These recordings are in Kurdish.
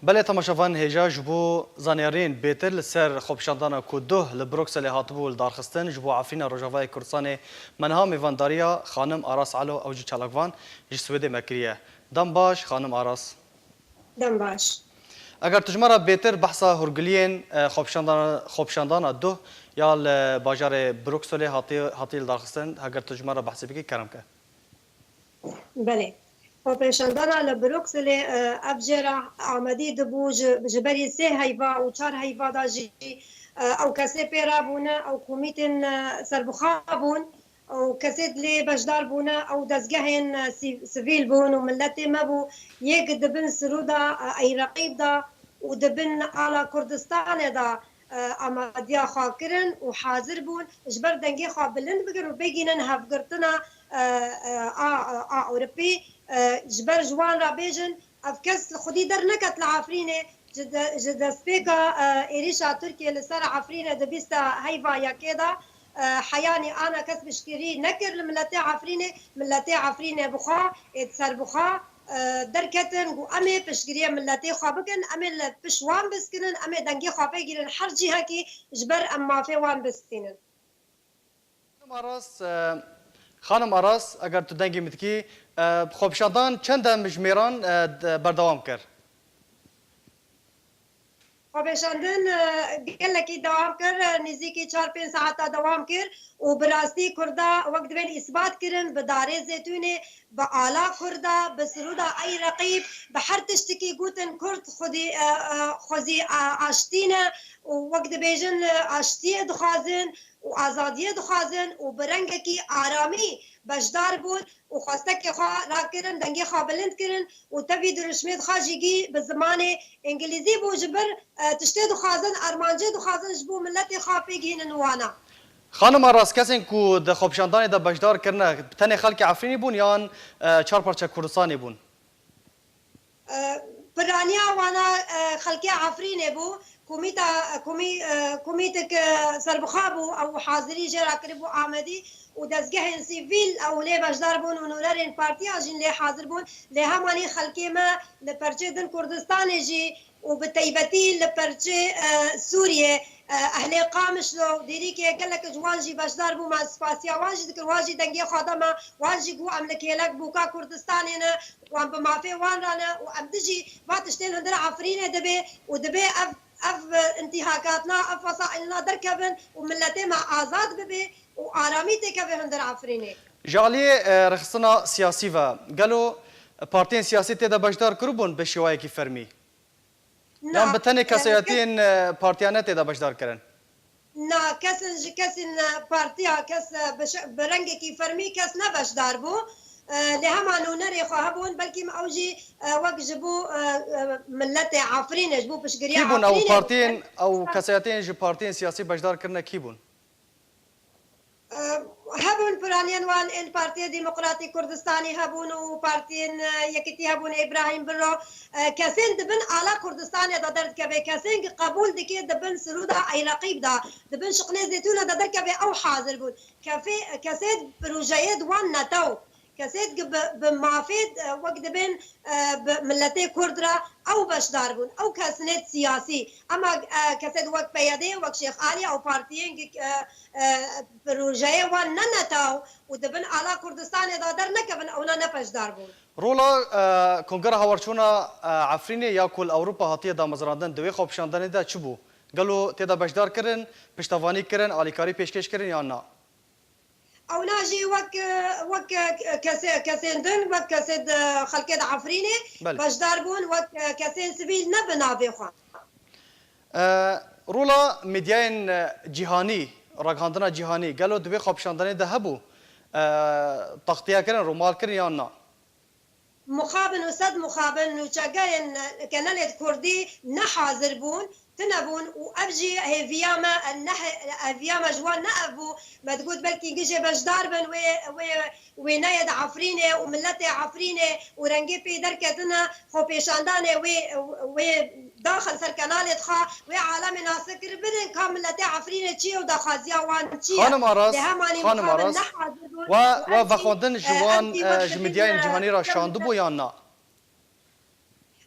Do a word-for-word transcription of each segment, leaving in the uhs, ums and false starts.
Belê temaşevan hêja ji bo zaniyariyên bêtir li ser xwepişandana ku duh li Brukselê hatibû lidarxistin ji bo Efrîna Rojavayê Kurdistanê me niha mêvandariya xanim Aras Alo ew jî çalakvan ji Swêdê me kiriye. Dem baş xanim Aras. Dem baş. Eger tu ji me re bêtir behsa hûrgiliyên, e, xwepişandana, xwepişandana duh ya li bajarê Brukselê hatî, hatî lidarxistin, eger tu ji me re behsê bikî, kerem ke. Belê. Xwepêşandana li Brukselê, e, ev jê re amedî dibû ji, ji berî sê heyva û çar heyva de jî, e, ew kesê pê re bûne, ew komîtên, e, serbixa bûn û kesê dilê beşdar bûne, ew dezgehên, e, sî-, sivîl bûn û miletê me bû, yek dibin sirûda, e, Ey Reqîb de û dibin ala Kurdistanê de, e, amadiya xwe kirin û hazir bûn ji ber dengê xwe bilind bikin û bigihînin hevgirtina, e, e, a, a Ewropî, e, ji ber ji wan re bêjin, ev kes li xwedî derneket li Efrînê, ji de-, ji destpêka, e, êrîşa Tirkiyê li ser Efrînê di bîsta heyva yekê de, e, heyanî ana kes piştgirî nekir li miletê Efrînê, miletê Efrînê bi xwe, ê serbixwe, e, derketin, got, em ê piştgiriyê miletê xwe bikin, em ê li pişt wan biskinin, em ê dengê xwe vegîrin her cihekî, ji ber em mafê wan bistînin. Xanim Aras, e, Xanim Aras, eger tu dengê min dikî, e, xwepişandan çend demjimêran, e, d-, berdewam kir? Xwepêşandin, e, gelekî dewam kir, e, nêzîkî çar pênc saeta dewam kir û bi rastî Kurda wek dibên îsbat kirin, bi darê zêtûnê, bi ala Kurda, bi sirûda Ey Reqîb, bi her tiştikî gotin Kurd xwedî, e, e, xwezî, e, aştî ne û wek dibêjin, e, aştiyê dixwazin û azadiyê dixwazin û bi rengekî aramî beşdar bûn û xwestekê xwe rakirin, dengê xwe bilind kirin û tevî dirûşmê dixa jî gî bi zimanê îngilîzî bû, ji ber, e, tiştê dixwazin, armancê dixwazin ji bo miletê xwe pê gihînin wana. Xanim Aras, kesên ku di xwepişandanê de beşdar kirine, bi tenê xelkê Efrînê bûn yan, e, çar parça Kurdistanê bûn? E, piraniya wana, e, xelkê Efrînê bû. Komîta, komî-, e, komîtek, e, serbixa bû, ew hazirî jê re kiribû Amedî û dezgehên sivîl ew lê beşdar bûn û nûnerên partiyan jî lê hazir bûn. Lê hemanî xelkê me li perçê din Kurdistanê jî û bi teybetî li perçê, e, Sûriyê, e, ehlê Qamişlo, dêrîkê gelek ji wan jî beşdar bû, me spasiya wan jî dikir, wan jî dengê xwe da me, wan jî got em li kêlek bûka Kurdistanê ne, wan bi mafê wan re ne û em dijî va tiştên hundir Efrînê dibe û dibe ev, ev, e, intîhakatna, ev fesaîlna derkevin û miletê me azad bibe û aramî têkeve hundir Efrînê. Ji aliyê, e, rêxistina siyasî ve, gelo partiyên siyasî tê de beşdar kiribûn bi şêwayekî fermî? Na, Yan bi tenê e, kes kesayetiyên, e, partiya ne tê de beşdar kirin? Na, kesin ji kesên, e, partiya kes, e, bi şe-, bi rengekî fermî kes ne beşdar bû. E, lê hema nûnerê xwe hebûn, belkî me ew jî, e, wek ji bo, e, e, miletê Efrînê, ji bo piştgiriya Kî bûn ew Efrînê bû. Partiyên, ew kesayetiyên ji partiyên siyasî beşdar kirine kî bûn? E, hebûn piraniyên wan ên Partiya Demokratîk Kurdistanî hebûn û partiyên, e, Yekitî hebûn, Îbrahîm Biro. E, kesên dibin ala Kurdistanê de derdikeve, kesên ki qebûl dike dibin sirûda Ey Reqîb de, dibin şiqlê zêtûne de derkeve ew hazir bûn. Kefê-, kesê projeyê di wan netew. Kesêt ki bi, bi mafê, e, wek dibên, e, bi miletê Kurd re ew beşdar bûn, ew kesnêt siyasî. Ema, e, kesêt wek P Y D, wek Şêx Alî, ew partiyên ki, e, e, projeyê wan ne netew û dibin ala Kurdistanê de dernekevin, ewna ne beşdar bûn. Rola, e, Kongera Hawarçûna, e, Efrînê ya ku li Ewropa hatiye damezrandin di wê xwepişandanê de çi bû? Gelo tê de beşdar kirin, piştevanî kirin, alîkarî pêşkêş kirin yan na? Ewna jî wek, wek kesê-, kesên din, wek kesê di xelkê di Efrînê Belê. beşdar bûn, wek kesên sivîl ne bi navê xwe. E, rola medyayên, e, cîhanî, ragihandina cîhanî, gelo di vê xwepişandanê de hebû, e, textiye kirin, rûmal kirin yan na? Mixabin û sed mixabin nûçegehên, e, kenelêd kurdî ne hazir bûn, tune bûn û ev jî hêviya me, e, ne he-, hêviya me ji wan ne ev bû. Me digot belkî gijê beşdar bin wê, wê wêneyê di Efrînê û miletê Efrînê û rengê pê derketine xwepêşandanê wê, wê daxil ser kenalê dixa wê alemê nasik kir, bidin ka miletê Efrînê çi ye û daxwaziya wan çi ye. Xanim Aras, Lê hemanî Xanim mixabin Aras, ne hazir bûn we, û we em jî, vexwendin ji e, wan, em jî e, wek ji dibin medyayên me cîhanî re şandibû yan na?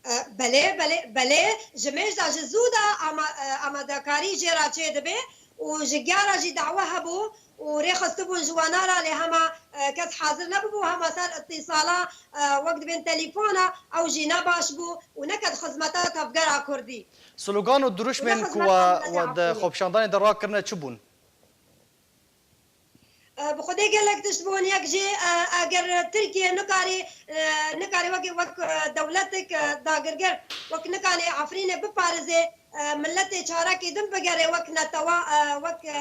E, belê, belê, belê. Ji mêj de ji zû de ama-, e, amadekarî jê re çê dibe û ji giya re jî dawe hebû û rê xistibûn ji wana re, lê hema, e, kes hazir nebûbû, hema ser îtîsala, e, wek dibên telefona, ew jî ne baş bû û neket xizmeta tevgera Kurdî. Slogan û dirûşmên ku we, we di xwepişandanê de rakirine çi bûn? E, bi Xwedê gelek tişt bûn, yek jî, e, eger Tirkiye nikarî, e, nikarî wek, wek, e, dewletek, e, dagirger, wek nikarî Efrînê biparêze, e, miletê çarekî din bigere wek netewa, e, wek, e,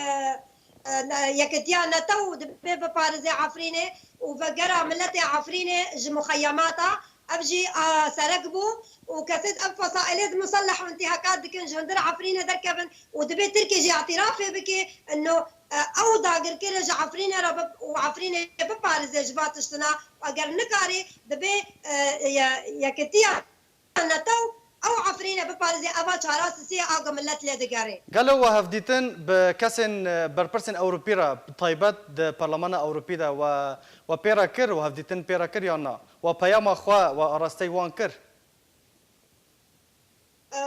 e, ne-, yekitiya netew dibê biparêze Efrînê û vegera miletê Efrînê ji muxeyemata, ev jî, e, serek bû û kesêt ev fesaîlêt muselleh û intîhakat dikin ji hundir Efrînê derkevin û dibê Tirkiye jî îtirafê bike, ino, e, ew dagirkirê ji Efrînê re bi-, û Efrînê biparêze ji va tiştina, eger nikarî dibê, e, ye-, yekitiya netew ew Efrînê biparêze, eva çara sisiyê a ku milet lê digere. Gelo we hevdîtin bi kesên, e, berpirsên Ewropî re, bi taybet di Parlemana Ewropî de we, we pê re kir, we hevdîtin pê re kir yan na? We peyama xwe, we arastey wan kir? E,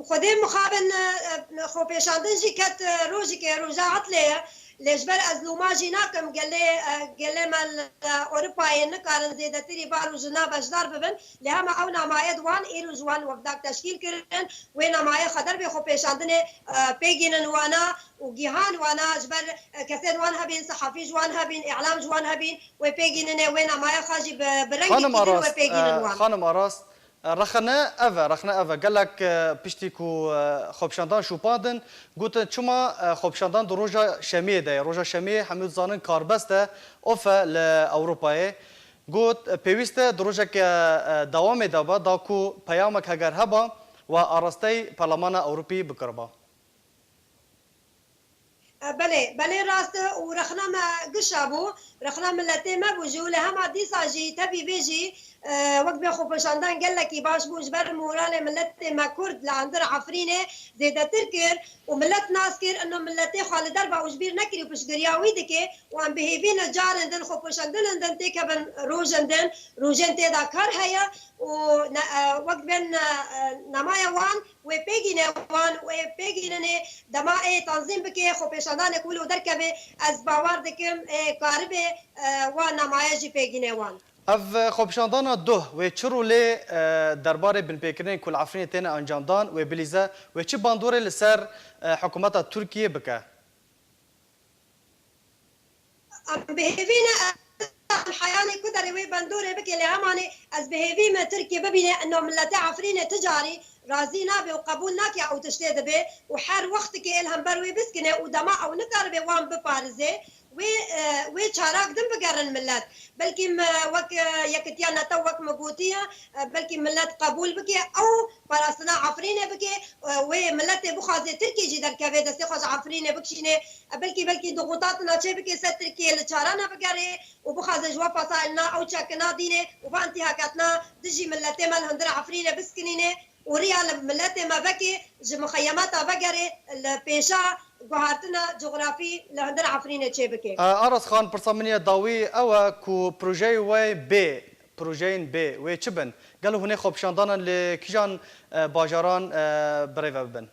Xwedê mixabin, e, xwepêşandin jî ket, e, rojikê roja etlê ye. Lê ji ber ez lûma jî nakim, gelê, e, gelê me li Ewropayê nikarin zêdetirî bar û jina beşdar bibin. Lê hema ew namaye di wan, îro ji wan wefdak teşkîl kirin. Wê namaye xwe derbê xwepêşandinê, e, pêgînin wana û gihan wana ji ber, e, kesên wan hebîn, sehafî ji wan hebîn, îlam ji wan hebîn, wê pêgîninê, wê namaye xwe jî bi, bi rengekî din wê pêgînin wan. Xanim Aras, e, rexne ev e, rexne ev e. Gelek, e, piştî ku, e, xwepişandan şûpandin, gotin çima, e, xwepişandan di roja şemiyê de ye. Roja şemiyê hemû dizanin karbest e, off e li Ewropayê. Got, e, pêwîst e di rojeke, e, dewamê de be, da ku peyamek heger heba, we arastey Parlemana Ewropî bikiriba. E, belê, belê rast e û rexna me gişa bû, rexna miletê me bû jî û li hema dîsa jî tevî vê jî, e, wek bê xwepêşandan gelekî baş bû, ji ber moralê miletê me Kurd li hundir Efrînê zêdetir kir û milet nas kir, ino miletê xwe li derve û ji bîr nekirî û piştgiriya wî dike û em bi hêvî ne carên din xwepêşandinên din têkevin rojên din, rojên tê de kar heye û ne, e, wek dibên, e, e, namaye wan, wê pêgîne wan, wê pêgîninê dema ê tanzîm bike, xwepêşandanek wilo derkeve, ez bawer dikim, ê karibe, e, wa namaye jî pêgîne wan. Ev, e, xwepêşandana duh wê çi rolê, e, derbarê binpêkirinên ku li Efrînê têne encamdan wê bilîze, wê çi bandorê li ser, e, hikûmeta Tirkiyê bike? Em bi hêvî ne, em heyanê ku derê wê bandorê bike, lê hemanê ez bi hêvî me Tirkiye bibîne, ino milete Efrînê ti carî razî nabe û qebûl nake ew tiştê dibe û her wextikê ê li hember wê biskine û dema ew nikaribe wan biparêze, wê, e, wê çarak din bigerin milet. Belkî me wek, e, yekitiya netew wek me gotiye, e, belkî milet qebûl bike, ew parastina Efrînê bike, e, wê miletê bixwaze Tirkî jî derkeve, destê xwe ji Efrînê bikişîne, e, belkî, belkî dixutasina çê bike ser Tirkiyê li çarana bigere û bixwaze ji we fesaîlina ew çekina dînê û va intîhaketina dijî miletê me li hundir Efrînê biskinîne û riya li miletê me veke ji muxeyemata vegere li pêşa guhartina cografî li hundir Efrînê çêbike. E, Aras Xan, pirsa min ya dawî ew e ku projeyê we bê, projeyên bê wê çi bin? Gelo hûn ê xwepişandanan li kîjan, e, bajaran, e, birêve bibin?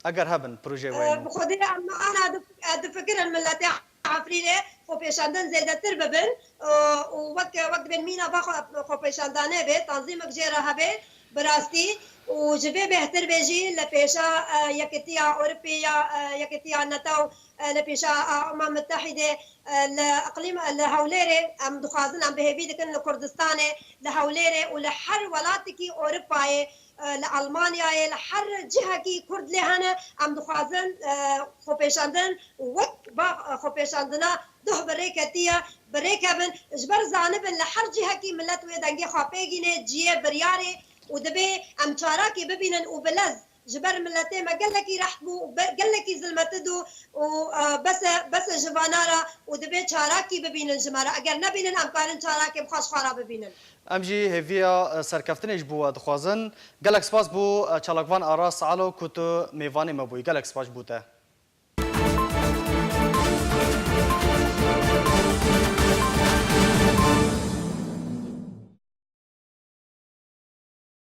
Eger hebin projeyê we, e, ino. Bi Xwedê em ana di-, e, difikirin miletê Efrînê xwepêşandin zêdetir bibin, e, û wek, wek dibên mîna va xwe-, xwepêşandanê be, tanzîmek jê re hebe, bi rastî û ji vê bêhtir be jî li pêşa, e, Yekitiya Ewropê ya, e, Yekitiya netew, e, li pêşa, e, Umem Mitehîdê, e, li iqlîm, e, li Hewlêrê, em dixwazin, em bi hêvî dikin li Kurdistanê, li Hewlêrê û li her welatekî Ewropayê, e, li Almanyayê, li her cihekî Kurd lê hene, em dixwazin, e, xwepêşandin wek va, e, xwepêşandina duh bi rê ketiye, bi rê kevin, ji ber zanibin li her cihekî milet wê dengê xwe pê gîne, ciyê biryarê û dibê em çarakê bibînin û bi lez ji ber miletê me gelekî reht bû û be-, gelekî zilmetido û, e, bes e, bes e ji vana re û dibê çarakî bibînin ji me re. Eger nebînin, em karin çarakê bi xwe ji xwe re bibînin. Em jî hêviya, e, serkeftinê ji bo we dixwazin. Gelek spas bo, e, çalakvan Aras Alo ku tu mêvanê me bûyî. Gelek spas ji bo te.